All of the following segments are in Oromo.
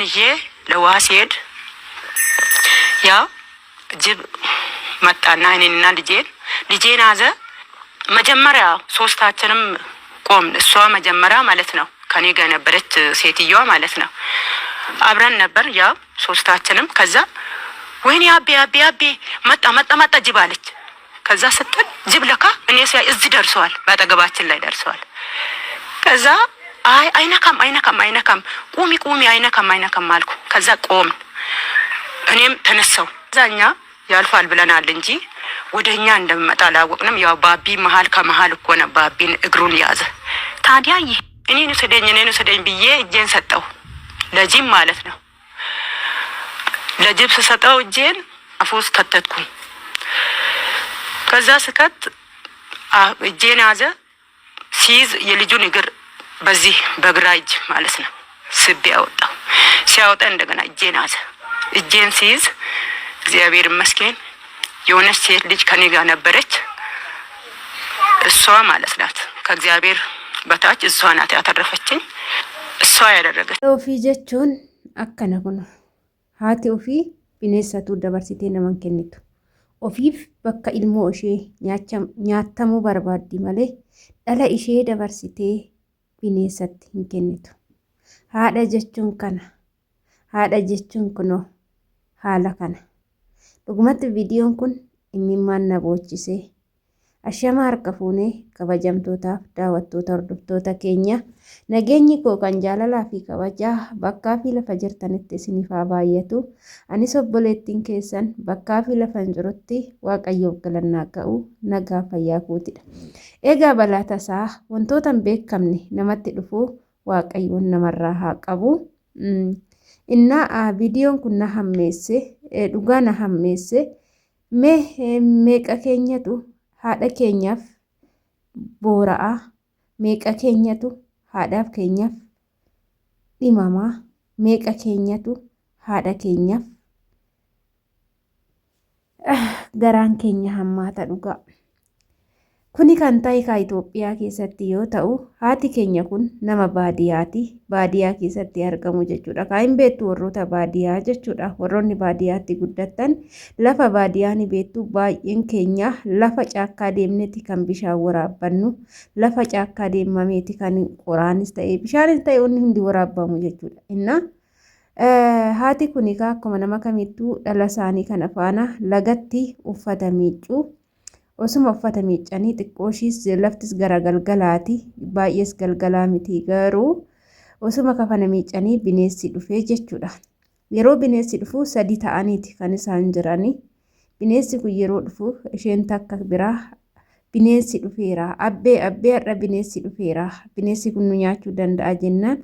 ይዤ ለውሃ ሲሄድ ያው ጅብ መጣና እኔንና ልጄን አዘ። መጀመሪያ ሶስታችንም ቆምን። እሷ መጀመሪያ ማለት ነው ከኔ ጋር የነበረች ሴትዮዋ ማለት ነው። አብረን ነበር ያው ሶስታችንም። ከዛ ወይኔ አቤ አቤ አቤ መጣ መጣ መጣ ጅብ አለች። ከዛ ስትል ጅብ ለካ እኔ ሲያይ እዚህ ደርሰዋል፣ በአጠገባችን ላይ ደርሰዋል። ከዛ አይ አይነካም አይነካም አይነካም፣ ቁሚ ቁሚ፣ አይነካም አይነካም አልኩ። ከዛ ቆምን፣ እኔም ተነሳው። እዛኛ ያልፋል ብለናል እንጂ ወደ እኛ እንደሚመጣ አላወቅንም። ያው ባቢ መሀል ከመሀል እኮ ነው ባቢን እግሩን ያዘ። ታዲያ ይህ እኔን ውሰደኝ እኔን ውሰደኝ ብዬ እጄን ሰጠው ለጅብ ማለት ነው። ለጅብ ስሰጠው እጄን አፉ ውስጥ ከተትኩ። ከዛ ስከት እጄን ያዘ። ሲይዝ የልጁን እግር በዚህ በግራ እጅ ማለት ነው ስቤ አወጣው። ሲያወጣ እንደገና እጄን ያዘ። እጄን ሲይዝ እግዚአብሔር ይመስገን የሆነች ሴት ልጅ ከኔ ጋር ነበረች። እሷ ማለት ናት ከእግዚአብሔር በታች እሷ ናት ያተረፈችኝ። እሷ ያደረገች Ofii jechuun akkana kun haati ofii bineensatu dabarsitee naman kennitu. Ofiif bakka ilmoo ishee nyaatamuu barbaaddi malee dhala ishee dabarsitee bineensatti hin kennitu. Haadha jechuun kana. Haadha jechuun kunoo haala kana. Dhugumatti viidiyoon kun imimmaan na boochise. Ashama harka fuunee kabajamtootaaf daawwattoota hordoftoota keenya nageenyi koo kan jaalalaa fi kabajaa bakkaa fi lafa jirtanitti isiniif haa baay'atu. Anis obboleettiin keessan bakkaa fi lafa hin jirutti Waaqayyoof galannaa ga'u nagaa fayyaa kootidha. Egaa balaa tasaa wantoota hin beekamne namatti dhufu Waaqayyoon namarraa haa qabu. Innaa viidiyoon kun na hammeesse dhugaa na hammeesse mee meeqa keenyatu haadha keenyaaf boora'a meeqa keenyatu haadhaaf keenyaaf dhimamaa meeqa keenyatu haadha keenyaaf garaan keenya hammaata dhugaa. Kuni kan ta'e kaa Itoophiyaa keessatti yoo ta'u, haati keenya kun nama baadiyaati. Baadiyaa keessatti argamu jechuudha. Kaa hin beektu warroota baadiyaa jechuudha. Warroonni baadiyaatti guddattan lafa baadiyaa ni beektu. Baay'een keenya lafa caakkaa deemneeti kan bishaan waraabbannu. Lafa caakkaa deemameeti kan qoraanis ta'e bishaanis ta'e wanni hundi waraabbamu jechuudha. Innaa haati kun egaa akkuma nama kamittuu dhala isaanii kana faana lagatti uffata miiccuu. Osuma uffata miiccanii xiqqooshiis laftis gara galgalaati. Baay'ees galgalaa miti garuu osuma kafana miiccanii bineessi dhufee jechuudha. Yeroo bineessi dhufu sadi ta'aniiti kan isaan jiranii. Bineessi kun yeroo dhufu isheen takka biraa bineensi dhufeera abbee abbee har'a bineensi dhufeera bineensi kun nu nyaachuu danda'a jennaan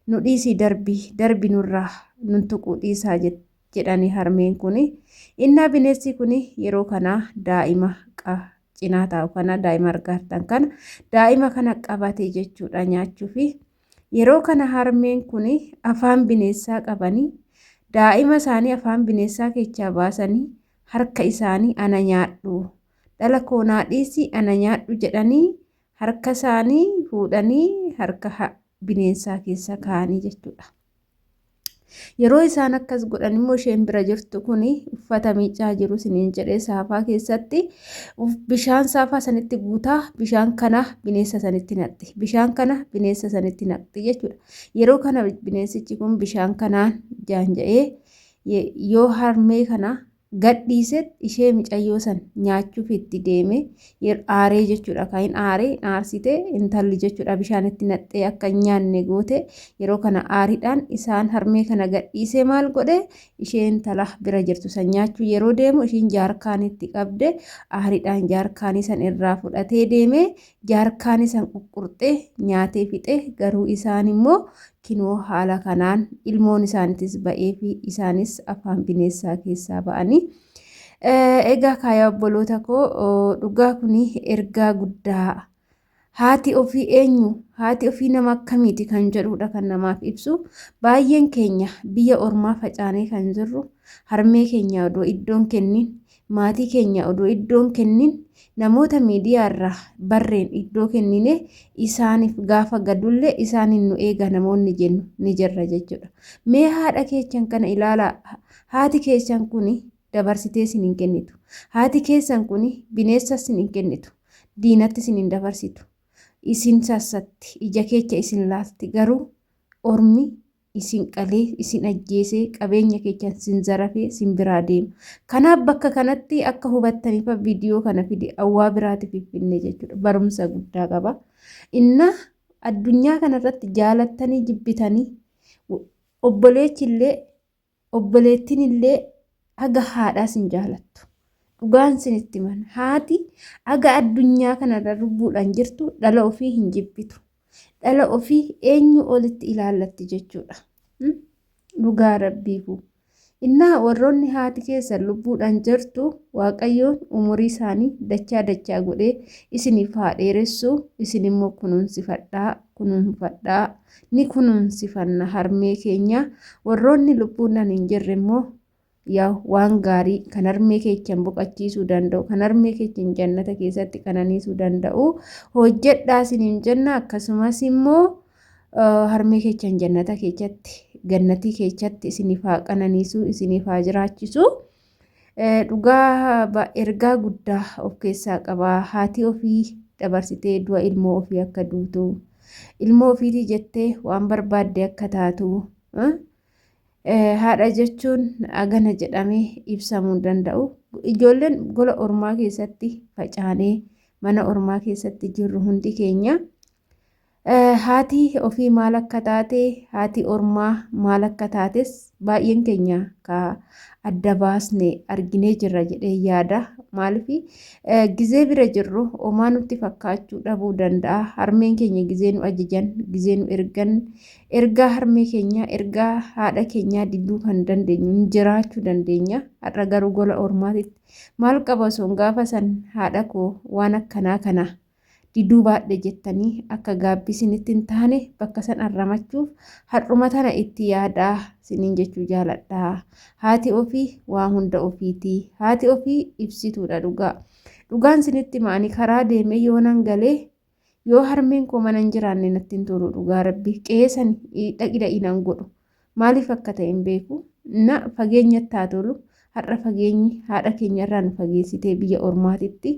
nu dhiisii darbi darbi nurraa nun tuquu dhiisaa jedhani harmeen kuni. Innaa bineessi kuni yeroo kana daa'ima cinaa taa'u kana daa'ima argaartan kana daa'ima kana qabate jechuudha nyaachuufi. Yeroo kana harmeen kuni afaan bineessaa qabanii daa'ima isaanii afaan bineessaa keessaa baasanii harka isaanii ana nyaadhu dhala koo naa dhiisi ana nyaadhu jedhanii harka isaanii fuudhanii harka bineensaa keessa kaa'anii jechuudha. Yeroo isaan akkas godhan immoo isheen bira jirtu kun uffata miicaa jiru isiniin jedhee saafaa keessatti bishaan saafaa sanitti guutaa bishaan kana bineensa sanitti naqxi. Bishaan kana bineensa sanitti naqxi jechuudha. Yeroo kana bineensichi kun bishaan kanaan jaanja'ee yoo harmee kana gadhiise ishee micayyoo san nyaachuuf itti deeme aaree jechuudha. Kan hin aaree aarsite intalli jechuudha bishaan itti naqxee akka hin nyaanne goote yeroo kana aariidhaan isaan harmee kana gadhiisee maal godhe ishee intala bira jirtu san nyaachuu yeroo deemu ishiin jaarkaanitti qabde aariidhaan jaarkaanii san irraa fudhatee deeme jaarkaanii san quqqurxee nyaatee fixe garuu isaan immoo Kinoo haala kanaan ilmoon isaanitis ba'eefi isaanis afaan bineessaa keessaa ba'anii. Egaa kaayaa obboloota koo dhugaa kuni ergaa guddaa haati ofii eenyu haati ofii nama akkamiiti kan jedhudha kan namaaf ibsu. Baay'een keenya biyya ormaa facaanee kan jirru harmee keenya odoo iddoon kennin Maatii keenya odoo iddoon kennin namoota miidiyaarraa barreen iddoo kennine isaaniif gaafa gadullee isaaniin nu eega namoonni jennu ni jirra jechuudha. Mee haadha keessan kana ilaalaa. Haati keessan kun dabarsitee isin hin kennitu. Haati keessan kun bineensa isin hin kennitu. Diinatti isin hin dabarsitu. Isin sassatti ija keecha isin laalti garuu ormi isin qalee isin ajjeesee qabeenya keechan isin zarafee isin biraa deema. Kanaaf bakka kanatti akka hubattaniif viidiyoo kana fide awwaa biraatiif finne jechuudha. Barumsa guddaa qaba. Inna addunyaa kanarratti jaalattanii jibbitanii obboleechi illee obboleettiin illee haga haadhaa sin jaalattu. Dhugaan sinitti himan haati haga addunyaa kanarra lubbuudhaan jirtu dhala ofii hin jibbitu. Dhala ofii eenyu olitti ilaallatti jechuudha. Dhugaa rabbiifu. Innaa warroonni haati keessan lubbuudhaan jirtu Waaqayyoon umurii isaanii dachaa dachaa godhee isiniif haa dheeressu isin immoo kunuunsifadhaa kunuunfadhaa ni kunuunsifanna harmee keenya warroonni lubbuudhaan hin jirre immoo yaa waan gaarii kan harmee keechan boqachiisuu danda'u kan harmee keechan jannata keessatti qananiisuu danda'u hojjedhaa isiniin jenna akkasumas immoo harmee keechan jannata keechatti gannatii keechatti isiniif haa qananiisu isiniif haa jiraachisu. Dhugaa ergaa guddaa of keessaa qaba. Haati ofii dabarsitee du'a ilmoo ofii akka duutu ilmoo ofiitii jettee waan barbaadde akka taatu haadha jechuun agana jedhamee ibsamuu hin danda'u. Ijoolleen gola ormaa keessatti facaanee mana ormaa keessatti jirru hundi keenya Haati ofii maal akka taate, haati ormaa maal akka taates baay'een keenya ka adda baasne arginee jirra jedhee yaada. Maaliif gizee bira jirru homaa nutti fakkaachuu dhabuu danda'a. Harmeen keenya gizee nu ajajan, gizee nu ergan, ergaa harmee keenyaa, ergaa haadha keenyaa diduu kan dandeenyu hin jiraachuu dandeenya. Har'a garuu gola ormaatitti maal qaba osoon gaafa san haadha koo waan akkanaa kana diduu baadhe jettanii akka gaabbii isinitti hin taane bakka san arramachuuf har'uma tana itti yaadaa isiniin jechuu jaaladha. Haati ofii waa hunda ofiiti. Haati ofii ibsituudha dhugaa. Dhugaan isinitti hima ani karaa deemee yoonan galee yoo harmeen koo mana hin jiraanne natti hin tolu dhugaa rabbi qe'ee sani dhaqi dhaqi nan godhu. Maaliif akka ta'e hin beeku. Na fageenyatti haa tolu. Har'a fageenyi haadha keenya irraa nu fageessitee biyya ormaatitti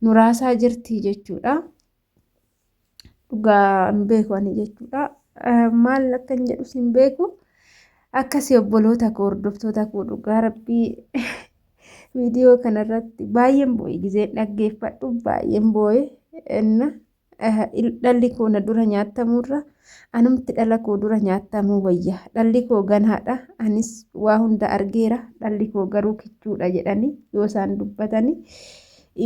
nu raasaa jirti jechuudha. Dhugaa hin beeku ani jechuudha. Maal akka hin jedhus hin beeku. Akkasii obboloota koo hordoftoota koo dhugaa rabbii viidiyoo kanarratti baay'een boo'e gizeen dhaggeeffadhu baay'een boo'e. Dhalli koo na dura nyaattamuurra anumti dhala koo dura nyaattamuu wayya. Dhalli koo ganaadha anis waa hunda argeera dhalli koo garuu kichuudha jedhanii yoo isaan dubbatanii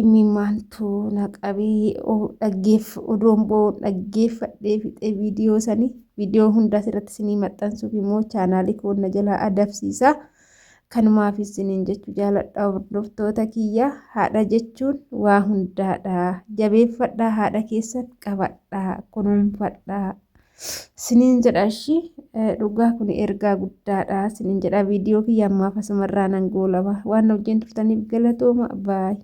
imimmaantu na qabee dhaggeef odoon boo'uun dhaggeeffadhee fixee viidiyoo sanii viidiyoo hunda asirratti isinii maxxansuuf immoo chaanaalii koo na jalaa adabsiisa. Kanumaaf isiniin jechuu jaaladha hordoftoota kiyya haadha jechuun waa hundaadha jabeeffadhaa haadha keessan qabadhaa kunuunfadhaa siniin jedha ishii dhugaa kun ergaa guddaadha siniin jedha viidiyoo kiyya ammaaf asumarraa nan goolaba waan na wajjin turtaniif galatooma baay.